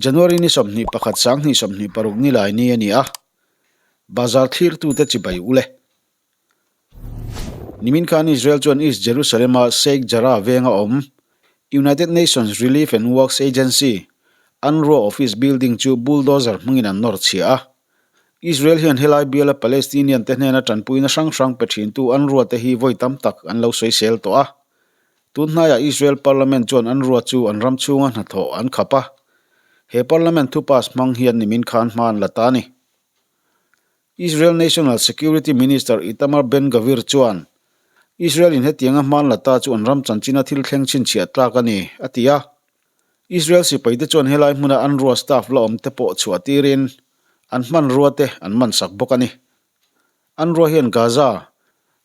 January ni 21 2026 nilai ni a ni a, bazar thlirtute chibai ule. Nimin khan Israel chuan East Jerusalem-a Sheikh Jarrah venga awm United Nations Relief and Works Agency, UNRWA office building chu bulldozer hmangin an nawr chhia a. Israel hian helai biala Palestinian te hnena tanpuina hrang hrang pe thintu UNRWA te hi vawi tam tak an lo sawisel tawh a. Tun hnaiah Israel Parliament chuan UNRWA chu an ram chhunga hnathawh an khap a. He Parliament thu pass hmang hian nimin khan hma an la ta a ni. Israel National Security Minister Itamar Ben-Gvir chuan, Israel-in hetianga hman la ta chu an ram chanchina thil thleng chhinchhiah tlak a ni, a ti a. Israel sipaite chuan helai hmuna UNRWA staff la awmte pawh chhuah tirin an hmanrua te an mansak bawk a ni. UNRWA hian Gaza,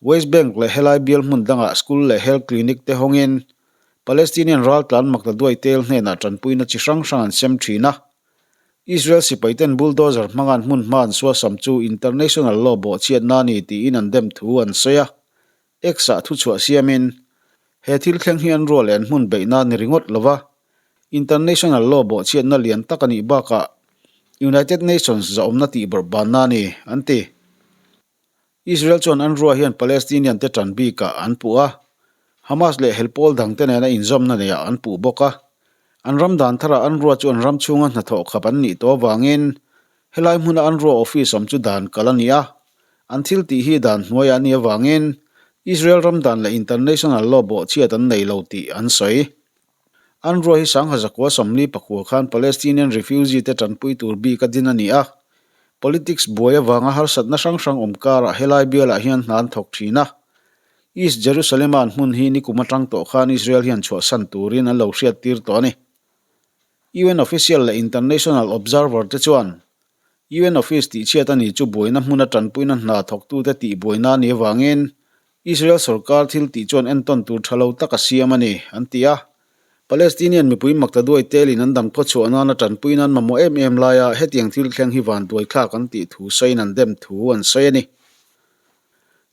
West Bank leh helai bial hmun dangah school leh health clinic te hawngin Palestinian raltlan makta duai tel hnenah tanpuina chi hrang hrang an sem thin a. Israel sipaiten bulldozer hmanga'n hmun hma an suasam chu international law bawhchhiatna a ni tiin an dem thu an sawi a. X-ah thuchhuah siamin, he thil thleng hi an rual leh an hmun beihna a ni ringawt lo va, international law bawhchhiatna lian tak a nih bakah United Nations zahawmna tihbawrhbanna a ni, an ti. Israel chuan an rua hian Palestinian te tan bikah an puh a, Hamas leh helpawl dangte nena inzawmna neiah an puh bawk a. An ram dan tharah an rua chu an ram chhunga hnathawh khap an nih tawh avangin helai hmuna an rua office awm chu dan kal a ni a. An thil tih hi dan hnuaiah a nih avangin Israel ram dan leh international law bawhchhiat an nei lo tih an sawi. An rua hi Sangha zakua 44 khan Palestinian refugee te tanpui tur bik a din a ni a. Politics buai avanga harsatna hrang hrang awm karah helai bialah hian hna an thawk thin a. East Jerusalem-a an hmun hi nikum atang tawh khan Israel hian chhuahsan turin an lo hriattir tawh a ni. UN official leh international observer te chuan UN office tihchhiat a ni chu buaina hmuna tanpuina hna thawktute tihbuaina a nih avangin Israel sorkar thil tih chuan entawn tur tha lo tak a siam a ni, an ti a. Palestinian mipui makta duai telin an dam khawchhuah nana tanpui nan mamawh em em laia hetiang thil thleng hi van duai thlak an tih thu sawiin an dem thu an sawi a ni.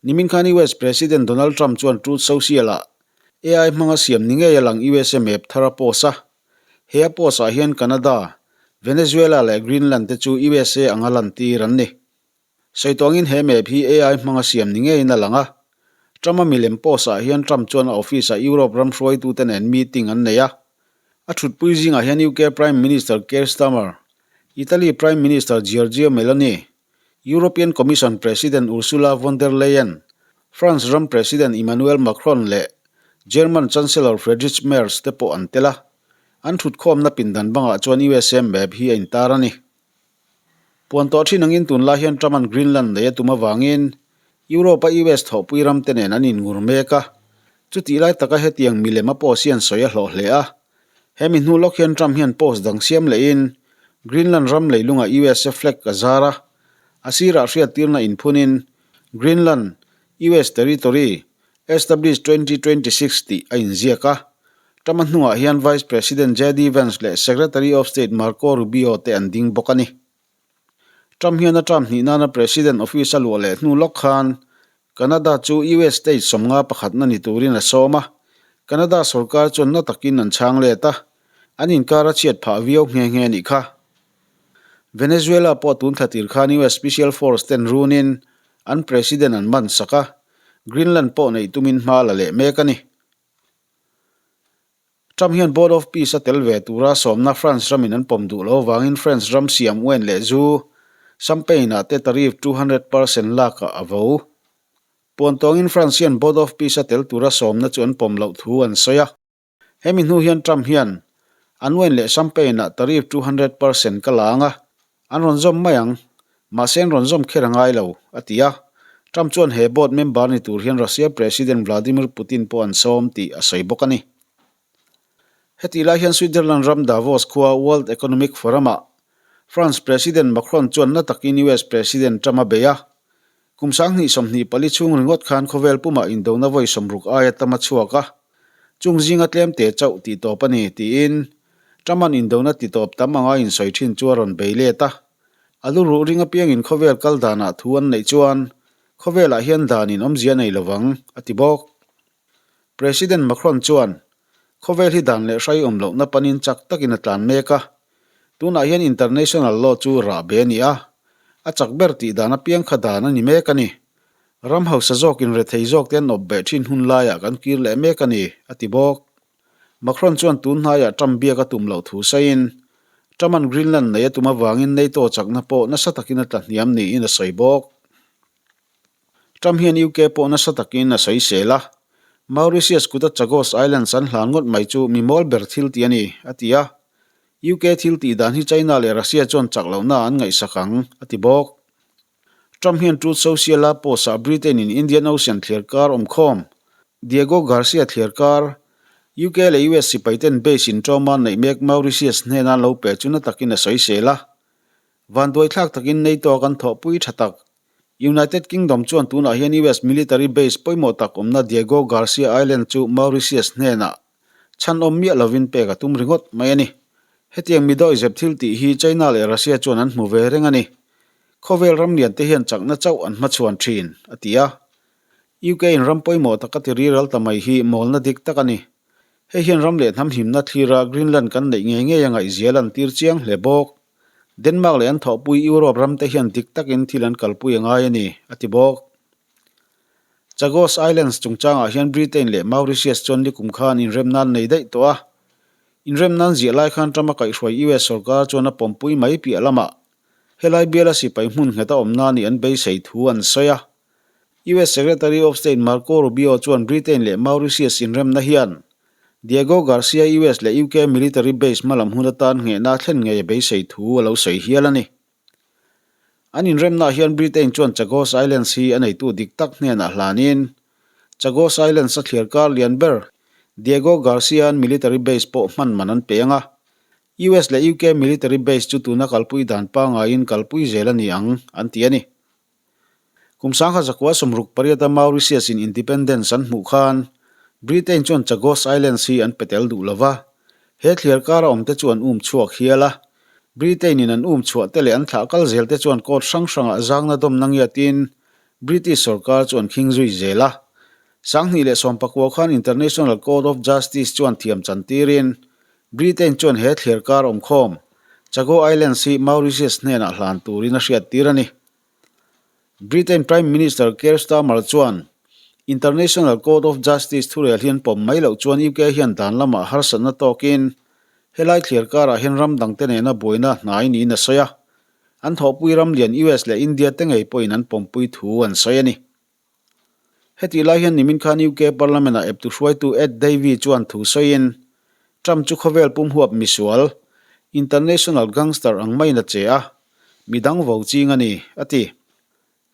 Nimin khan US President Donald Trump chuan Truth Social-ah AI hmanga siam ni ngei a lang USA map thar a post a. He a post-ah hian Canada, Venezuela leh Greenland te chu USA anga lantir an ni. Sawi tawngin he map hi AI hmanga siam ni ngeiin a lang a. Trump-a milem post-ah hian Trump chuan a office-ah Europe ram hruaitute nen meeting an nei a. A thutpui zingah hian UK Prime Minister Keir Starmer, Italy Prime Minister Giorgia Meloni, European Commission President Ursula von der Leyen, France ram President Emmanuel Macron leh German Chancellor Friedrich Merz te pawh an tel a. An thutkhawmna pindan bangah chuan USA map hi a intar a ni. Puan tawh thin angin tunlai hian Trump-a'n Greenland nei a tum avangin Europe-a US thawhpui ramte nen an inngur mek a. Chutih lai taka hetiang milem a post hian sawi a hlawh hle a. Hemi hnu lawk hian Trump hian post dang siam lehin Greenland ram leilungah USA flag a zar a. A sirah hriattirna inphunin Greenland, US territory, established 2026 tih a inziak a. Trump-a hnungah hian Vice President JD Vance leh Secretary of State Marco Rubio te an ding bawk a ni. Trump hian a term hnih nana President office a luah leh hnu lawk khan Canada chu US state 50 pakhatna ni turin a sawm a, Canada sorkar chuan na takin an chhang let a, an inkar a chhiat phah viau nghe nghe a nih kha. Venezuela pawh tun thla tir khan US Special Force ten runin an President an man sak a, Greenland pawh neih tumin hma la leh mek a ni. Trump hian Board of Peace a tel ve tura sawmna France ramin an pawm duh lo avangin France ram siam uen leh zu Champagne-ah te tariff 200% lakah a vo. Puan tawngin France hian Board of Peace a tel tura sawmna chu an pawm loh thu an sawi a. Hemi hnu hian Trump hian an uen leh Champagne-ah tariff 200% ka la ang a, An rawn zawm mai ang, mahse an rawn zawm kher a ngai lo, a ti a. Trump chuan he board member ni tur hian Russia President Vladimir Putin pawh an sawm tih a sawi bawk a ni. Hetih lai hian Switzerland ram Davos khua World Economic Forum-ah France President Macron chuan na takin US President Trump a bei a. Kum 2024 chhung ringawt khan khawvel pumah indona vawi 60 aia tam a chhuak a, chung zinga tlemte chauh tih tawp a ni, tiin Trump-a'n indona ti tawp tam anga insawi thin chu a rawn bei let a. A lu ruh ring apiangin khawvel kal danah thu an neih chuan khawvelah hian danin awmzia nei lovang, a ti bawk. President Macron chuan, Khawvel hi dan leh hrai awm lohna panin chak takin a tlan mek a. Tunah hian international law chu rah be a ni a, a chak ber tih dan apiang kha dan a ni mek a ni. Ram hausa zawkin rethei zawk te an awp beh thin hun laiah kan kir leh mek a ni, a ti bawk. Macron chuan tun hnaiah Trump biak a tum loh thu sawiin, Trump-a'n Greenland nei a tum avangin NATO chakna pawh nasa takin a tla hniam niin a sawi bawk. Trump hian UK pawh nasa takin a sawisel a, Mauritius kuta Chagos Islands an hlan ngawt mai chu mi mawl ber thil tih a ni, a ti a. UK thil tih dan hi China leh Russia chuan chak lohna an ngaihsak ang, a ti bawk. Trump hian Truth Social-a post-ah Britain-in Indian Ocean thliarkar awmkhawm, Diego Garcia thliarkar, UK leh US sipaiten base inṭawma neih mek Mauritius hnena lo pe chu na takin a sawisel a. Vanduaithlak takin NATO a kan thawhpui tha tak. United Kingdom chuan tunah hian US military base pawimawh tak awmna Diego Garcia Island chu Mauritius hnenah chhan awm miah lovin pek a tum ringawt mai a ni. Hetiang mi dawihzep thil tih hi China leh Russia chuan an hmu ve reng a ni. Khawvel ram lian te hian chakna chauh an hmachhuan thin, a ti a. UK in ram pawimawh taka ti riral ta mai hi mawlna dik tak a ni. Hei hian ram leh hnam himna thlira Greenland kan neih ngei ngei a ngaihzia lantir chiang hle bawk. Denmark leh an thawhpui Europe ramte hian dik takin thil an kalpui a ngai a ni, a ti bawk. Chagos Islands chungchangah hian Britain leh Mauritius chuan nikum khan inrem nan nei daih tawh a. Inrem nan ziah lai khan Trump a kaihhruai US sorkar chuan a pawmpui mai piah lamah helai biala sipai hmun nghet a awmna nih an beisei thu an sawi a. US Secretary of State Marco Rubio chuan Britain leh Mauritius inremna hian Diego Garcia US leh UK military base hmalam hun atan nghehna a thlen ngei a beisei thu a lo sawi hial a ni. An inremnaah hian Britain chuan Chagos Islands hi a neitu dik tak hnenah hlanin Chagos Islands a thliarkar lian ber Diego Garcia-an military base pawh hman man an pe ang a, US leh UK military base chu tuna kalpui dan pangaiin kalpui zel a ni ang, an ti a ni. Kum sangha zakua 68 a Mauritius in independence an hmuh khan Britain chuan Chagos Islands hi an pe tel duh lova, he thliar kara awmte chu an um chhuak hial a. Britain in an um chhuah te leh an thlah kal zel te chuan court hrang hrangah zangna dawmna ngiatin British sorkar chu an khing zui zel a. 2019 khan International Court of Justice chuan thiam chan tirin Britain chuan he thliar kar awmkhawm Chago Islands hi Mauritius hnenah hlan turin a hriattir a ni. Britain Prime Minister Keir Starmer chuan International Court of Justice thurel hi an pawm mai loh chuan UK hian dan lamah harsatna tawkin helai thliar karah hian ram dangte nena buaina hnai niin a sawi a, an thawhpui ram lian US leh India te ngei pawhin an pawmpui thu an sawi a ni. Hetih lai hian nimin khan UK Parliament-ah eptu hruaitu Ed Davey chuan thu sawiin, Trump chu khawvel pum huap misual, international gangster ang maiin a che a, midang vo ching a ni, a ti.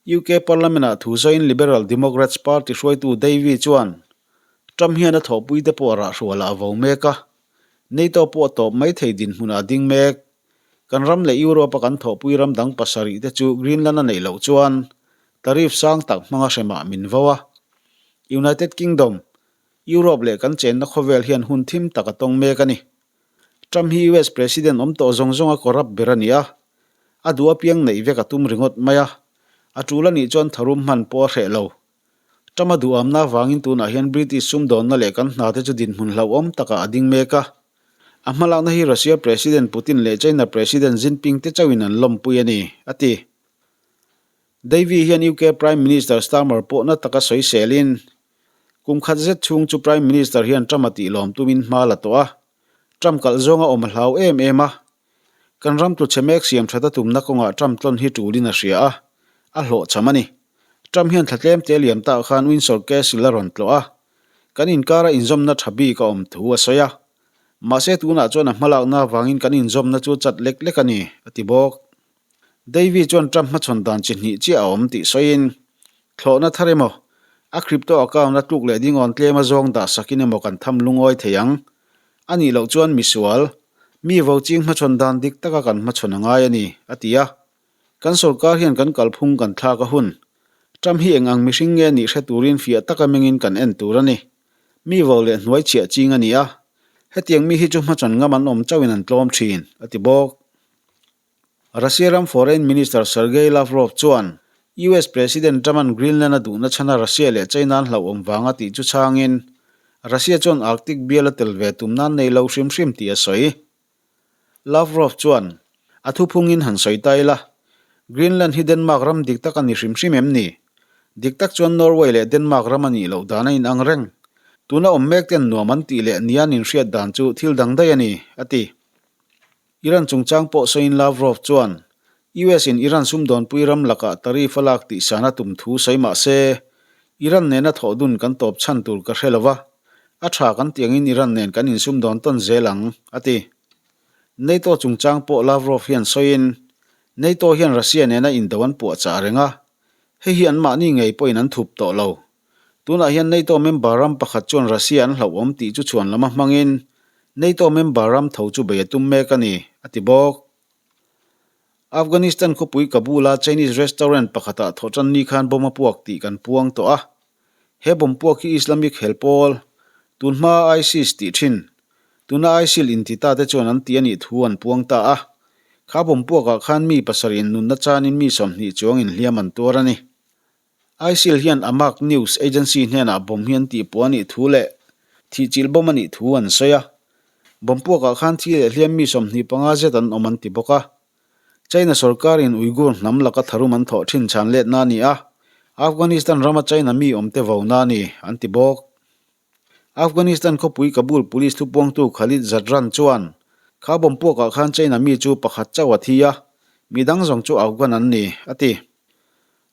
UK Parliament-ah thu sawiin Liberal Democrats party hruaitu Davey chuan, Trump hian a thawhpuite pawh rahhrualah a vo mek a, NATO pawh a tawp mai thei dinhmunah a ding mek. Kan ram leh Europe-a kan thawhpui ram dang pasarih te chu Greenland a neih loh chuan Tariff sang tak hmanga hremah min vo a. United Kingdom, Europe leh kan chenna khawvel hian hun thim tak a tawng mek a ni. Trump hi US President awm tawh zawng zawnga corrupt ber a ni a. A duh apiang neih vek a tum ringawt mai a. A tul a nih chuan tharum hman pawh a hreh lo. Trump a duhamna avangin tunah hian British sumdawnna leh kan hna te chu dinhmun hlauhawm takah a ding mek a. A hmalakna hi Russia President Putin leh China President Jinping te chauhin an lawmpui a ni, a ti. Davey hian UK Prime Minister Starmer pawh na taka sawiselin, kum khat zet chhung chu Prime Minister hian Trump a tih lawm tumin hma la tawh a, Trump kalh zawnga awm a hlau em em a. Kan ram tluchhe mek siam that a tumna kawngah Trump tlawn hi tulin a hria a, a hlawhchham a ni. Trump hian thla tlem te liam tah khan Windsor Castle a rawn tlawh a, kan inkara inzawmna tha bik a awm thu a sawi a. Mahse tunah chuan a hmalakna avangin kan inzawmna chu chat lek lek a ni, a ti bawk. Davey chuan Trump hmachhawn dan chi hnih chiah a awm tih sawiin, Thlawhna thar emaw, a crypto account a tluk leh dingawn tlem a zawng dah sakin emaw kan tham lungawi thei ang. A nih loh chuan misual, mi vo ching hmachhawn dan dik taka kan hmachhawn a ngai a ni, a ti a. Kan sorkar hian kan kalphung kan thlak a hun. Trump hi eng ang mihring nge nih hre turin fiah taka mengin kan en tur a ni. Mi vo leh hnuai chhiah ching a ni a. Hetiang mi hi chu hmachhawn ngam an awm chauhin an tlawm thin, a ti bawk. Russia ram Foreign Minister Sergei Lavrov chuan US President Trump-a'n Greenland a duhna chhana Russia leh China an hlauhawm vanga tih chu chhangin, Russia chuan Arctic bial a tel ve tum nan nei lo hrim hrim tih a sawi. Lavrov chuan, A thuphungin han sawi ta ila, Greenland hi Denmark ram dik tak a ni hrim hrim em ni? Dik tak chuan Norway leh Denmark ram a nih loh dan a inang reng. Tuna awm mek ten nuam an tih leh nia an inhriat dan chu thil dang daih a ni, a ti. Iran chungchang pawh sawiin Lavrov chuan, US in Iran sumdawnpui ram lakah tariff a lak tih san a tum thu sawi mah se, Iran nena thawh dun kan tawp chhan tur ka hre lo va, a tha kan tih angin Iran nen kan insumdawn tawn zel ang, a ti. NATO chungchang pawh Lavrov hian sawiin, NATO hian Russia nena indo an puahchah reng a, hei hi anmahni ngei pawhin an thup tawh lo. Tunah hian NATO member ram pakhat chuan Russia an hlauhawm tih chu chhuan lama hmangin NATO member ram tho chu bei a tum mek a ni, a ti bawk. Afghanistan khawpui Kabul-a Chinese restaurant pakhatah thawhtan ni khan bomb a puak tih kan puang tawh a. He bomb puak hi Islamic hel pawl, tun hmaa ISIS tih thin, tuna ISIL inti ta te chuan an ti a nih thu an puang ta a. Kha bomb puakah khan mi pasarih in nunna chanin mi 20 chuang inhliam an tuar a ni. ISIL hian Amaq News Agency hnenah bomb hi an tihpuah a nih thu leh thihchilh bomb a nih thu an sawi a. Bomb puakah khan thi leh hliam mi 25 zet an awm an ti bawk a. China sorkarin Uyghur hnam laka tharum an thawh thin chhan letna a ni a, Afghanistan rama China mi awmte vona a ni, an ti bawk. Afghanistan khawpui Kabul police thupuangtu Khalid Zadran chuan, Kha bomb puakah khan China mi chu pakhat chauh a thi a, mi dang zawng chu Afghan an ni, a ti.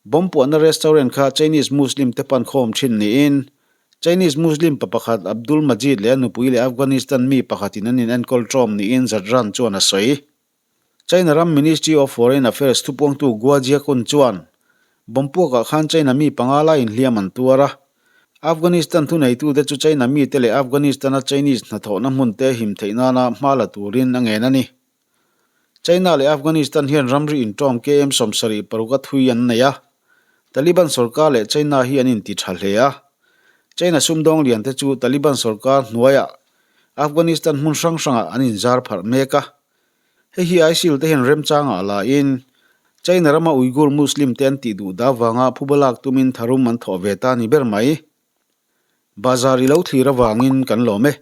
Bomb puahna restaurant kha Chinese Muslim te pan khawm thin niin, Chinese Muslim pa pakhat Abdul Majid leh a nupui leh Afghanistan mi pakhatin an inenkawl ṭawm niin Zadran chuan a sawi. China ram Ministry of Foreign Affairs thupuangtu Guo Jiakun chuan, Bomb puakah khan China mi panga laiin hliam an tuar a. Afghanistan thuneitute chu China mite leh Afghanistan-a Chinese hnathawhna hmunte him theih nana hma la turin a ngen a ni. China leh Afghanistan hian ramri inṭawm KM 76 a thui an nei a. Taliban sorkar leh China hi an inti ṭha hle a. China sumdawng liante chu Taliban sorkar hnuaiah Afghanistan hmun hrang hrangah an inzar pharh mek a. Hei hi ISIL te hian remchangah la in China rama Uyghur Muslim te an tih duh dah vanga phuba lak tumin tharum an thawh ve ta ni ber mai. Bazar i lo thlir avangin kan lawm e.